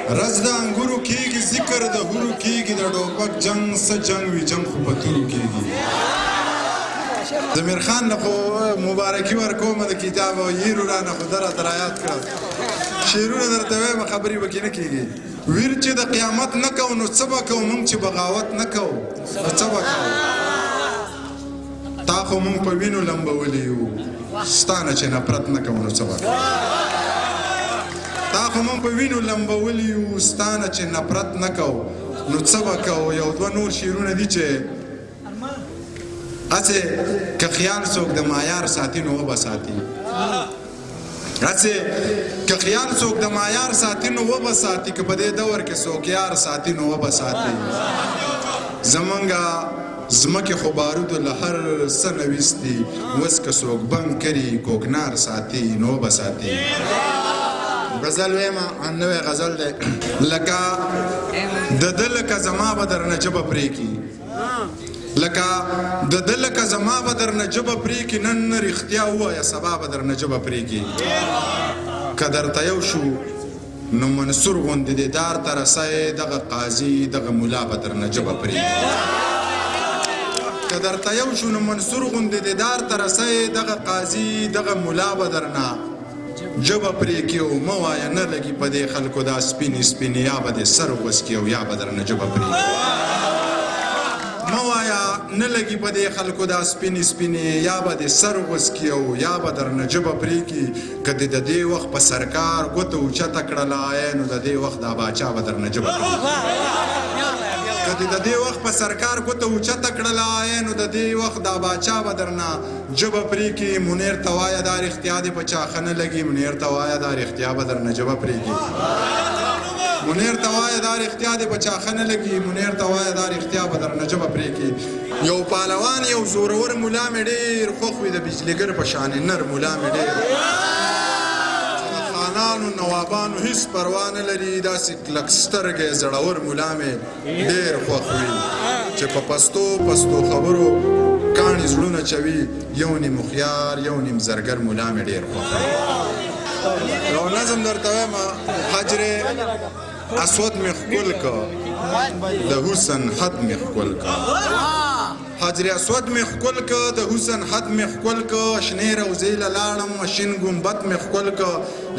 رز د انګورو کېږي، ذکر د حورو کېږي، د ټوپک جنګ څه جنګ وي، جنګ خو په تورو کېږي. زمیر خان نه خو مبارکي ورکوم د کتاب او یې رانه خو درته رایاد کړه. شعرونه درته وایم، خبرې به کې نه کېږي. ویر چې د قیامت نه کوو نو څه به کوو، موږ چې بغاوت نه کوو نو څه به کوو. تا خو موږ په وینو لمبولي یو، ستا نه چې نفرت نه کوو نو څه به کوو. تا خو موږ په وینو لمبولي یو، ستا نه چې نفرت نه کوو نو څه به کوو. یو دوه نور شعرونه دي چې هسې که خیال څوک د معیار ساتي نو وبه ساتي، هسې که خیال څوک د معیار ساتي نو وبه ساتي، که په دې دور کې څوک یار ساتي نو وبه ساتي. زمونږ ځمکې خو بارودو له هر څه نه ویستي، اوس که څوک بنګ کري کوکنار ساتي نو وبه ساتي. غزل وایم، نوی غزل دی. لکه د ده لکه زما به درنه ژبه پرې کړي، لکه د ده لکه زما به درنه ژبه پرې کړي، نن نه رښتیا ووایه سبا به درنه ژبه پرې کړي. که درته یو شو نو منصور غوندې دې دار ته رسوی، دغه قاضي دغه ملا به درنه ژبه پرې کړي. که درته یو شو نو منصور غوندې دې دار ته رسوی، دغه قاضي دغه ملا به درنه ژبه پرې کړي. او مه وایه نه لګي په دې خلکو دا سپینې سپینې، یا به دې سر غوڅ کړي او یا به درنه ژبه پرې کړي. مه وایه نه لګي په دې خلکو دا سپینې سپینې، یا به دې سر غوڅ کړي او یا به درنه ژبه پرې کړي. که دې د دې وخت په سرکار ګوته اوچته کړله، نو د دې وخت دا باچا به درنه ژبه پرې کړي. که دې د دې وخت په سرکار ګوته اوچته کړله، نو د دې وخت دا باچا به درنه ژبه پرې کړي. منیر ته وایه دا رښتیا دې په چا ښه نه لګي، منیر ته وایه دا رښتیا به درنه ژبه پرې کړي. منیر ته وایه دا رښتیا دې په چا ښه نه لګي، منیر ته وایه دا رښتیا به درنه ژبه پرې کړي. یو پهلوان یو زورور ملا مې ډېر خوښ وي، د بجلیګر په شان نر ملا مې ډېر، چې د خانانو نوابانو هیڅ پروا نه لري، داسې کلک سترګی زړور ملا مې ډېر خوښ وي، چې په پستو پستو خبرو کاڼي زړونه چوي، یو نیم هوښیار یو نیم زرګر ملا مې ډېر خوښ وي. یو نظم درته وایم، حجر اسود مې ښکل که، د حسن حد مې ښکل که. حجر اسود مې ښکل که، د حسن حد مې ښکل که، شنې روضې له لاړم، شین ګنبد مې ښکل که،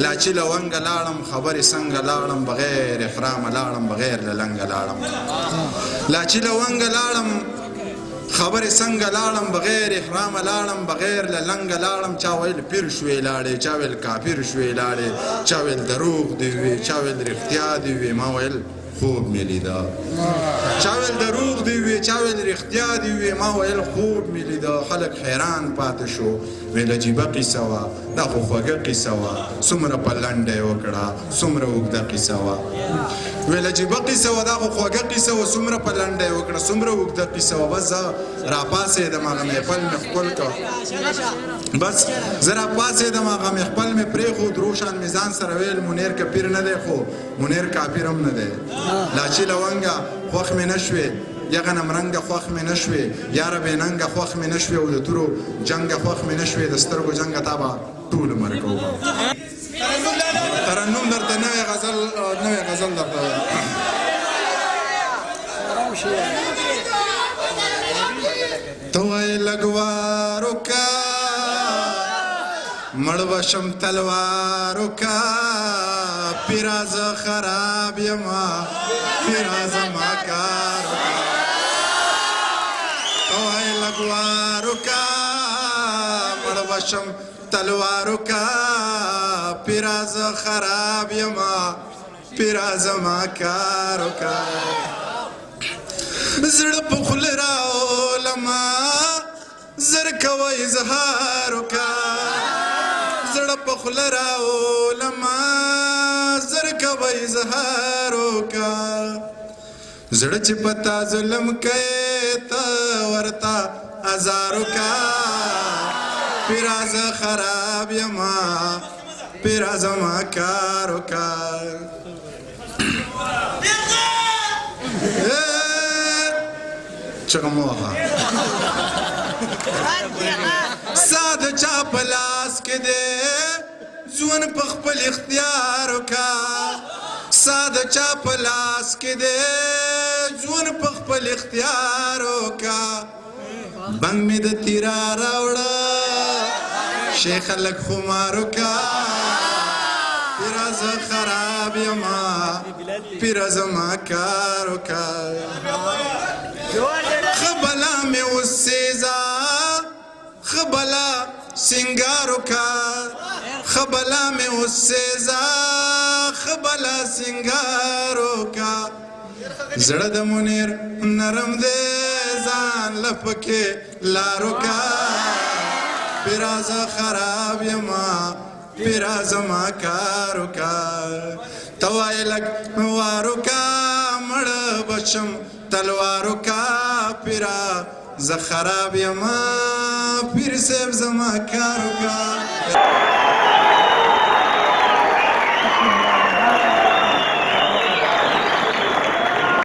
لاچي لونګه لاړم، خبرې څنګه لاړم، بغیر احرامه لاړم، بغیر له لنګه لاړم. لاچي لونګه لاړم، خبرې څنګه لاړم، بغیر احرامه لاړم، بغیر له لنګه لاړم. چا ویل پیر شوې لاړې، چا ویل کافر شوې لاړې، چا ویل دروغ دې وي، چا ویل رښتیا دې وي، ما ویل خوب مې لیده. چا ویل دروغ دې وي، چا ویل رښتیا دې وي، ما ویل خوب مې لیده. خلک حیران پاتې شو، ویل عجیبه قصه وه، دا خو خوږه قصه وه، څومره په لنډه یې وکړه، څومره اوږده قصه وه. ویل عجیبه قصه وه، دا خو خوږه قصه وه، څومره په لنډه یې وکړه، څومره اوږده قصه وه. بس زه راپاڅېدم، هغه محفل مې ښکل کړ، بس زه راپاڅېدم، هغه محفل مې پرېښود، روشان مې ځان سره ویل منیر که پیر نه دی خو منیر کافر هم نه دی. لاچي لونګه خوښ مې نه شوې، یغه نمرنګه خوښ مې نه شوې، یاره بې ننګه خوښ مې نه شوې، او د تورو جنګه خوښ مې نه شوې، د سترګو جنګه تا به ټول عمر کوم. ترنم درته نوی غزل، نوی غزل درته وایم. ته وایې لږ وار وکړه، مړ به شم تلوار وکړه، پیره زه خراب یم، پیره زما کار وکړه. ته وایې لږ وار وکړه، مړ به شم تلوار وکړه، پیره زه خراب یم، پیره زما کار وکړه. زړه په خوله راولمه، زر کوه اظهار وکړه، زړه په خوله راولمه، زر کوه اظهار وکړه. زړه چې په تا ظلم کوي ته ورته ازار وکړه، پیره زه خراب یم، پیره زما کار وکړه. چغه مه وهه، سا د چا په لاس کې دی، ژوند په خپل اختیار وکړه. سا د چا په لاس کې دی، ژوند په خپل اختیار وکا. بنګ مې د تیرا راوړه، شیخ لږ خمار وکا. پیره زه خراب یمه، پیره زما کار وکا. ښه بلا مې وسېزه، ښه بلا سینګار وکا. ښه بلا مې وسېزه، ښه بلا سینګار وکا. زړه د منیر نرم دی، ځان له پکې لار وکا. پیره زه خراب یمه، پیره زما کار وکا. ته وایې لږ وار وکا، مړ به شم تلوار وکا. پیره زه خراب یمه، پیر صاحب زما کار وکا.